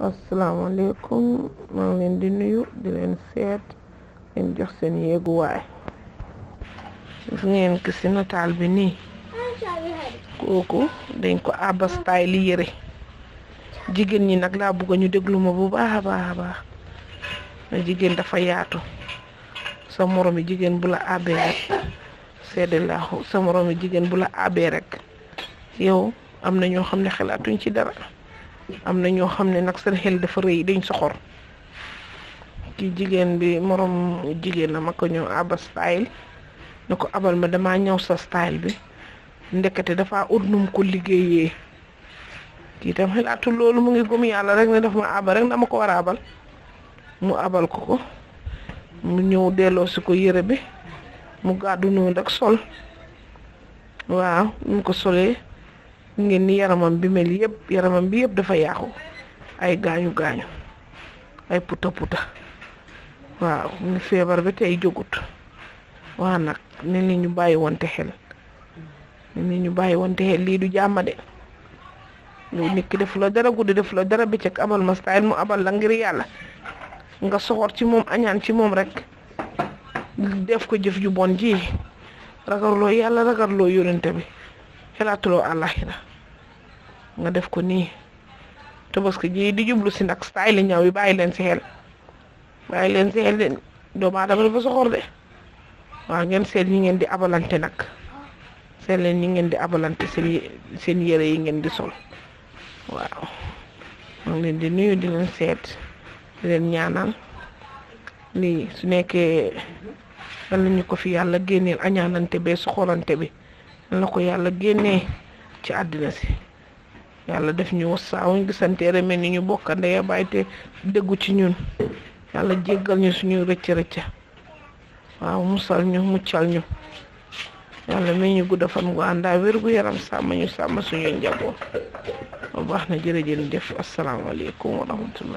asalaamaaleykum maa ngi leen di nuyu di leen seet leen jox seen yéeguwaay gis ngeen ki ci nataal bi nii kooku dañ ko àbba style li yëre jigéen ñi nag laa bëgg ñu déglu ma bu baax a baax na jigéen dafa yaatu sa moromi jigéen bu la àbbee rek seede laaxu sa moromi jigéen bu la àbbee rek yow am na ñoo xam ne xalaatuñ ci dara am na ñoo xam ne nag seen xel dafa rëy dañ soxor ki jigéen bi morom jigéen la ma ko ñëw àbba style ne ko abal ma dama ñëw sa style bi ndekete dafa ut num ko liggéeyee kii tam xalaatu loolu mu ngi gëm yàlla rek ne daf ma abal rek dama ko war a abal mu abal ko mu ñëw delloo si ko yére bi mu gàddu noonu rek sol waaw mu ko solee ngeen ni yaramam bi mel yëpp yaramam bi yëpp dafa yàqu ay gaañu ay puta waaw mu ngi feebar bi tey jógut waa nag ne li ñu bàyyi wante xel lii du jàmm de yow nit ki def la dara guddi def la dara bëccëg abal ma style mu abal la ngir yàlla nga soxor ci moom añaan ci moom rek def ko jëf ju bon ji ragarloo yàlla ragarloo yonente bi xelaatuloo àllaxira nga def ko nii tabaski ji di jublu si nag style ñaw yi bàyyi leen si xel de doomu aadama dafa soxor de waaw ngeen seet ñi ngeen di abalante nag seet leen ñi ngeen di abalante seen yére yi ngeen di sol waaw maa ngi leen di nuyu di leen seet di leen ñaanal lii su nekkee yal na ñu ko fi yàlla génneel añaanante bee soxorante bi yal na ko yàlla génnee ci àddina si yàlla def ñu wasaawuñ gisanteere mel ni ñu bokk ndey baay te déggu ci ñun yàlla jéggal ñu suñu rëcc waaw musal ñu muccal ñu yàlla may ñu gudda fan gu àndaa wér gu yaram sàmm ñu sàmm suñu njaboot baax na jërëjëf asalaamaaleykum wa rahmatullah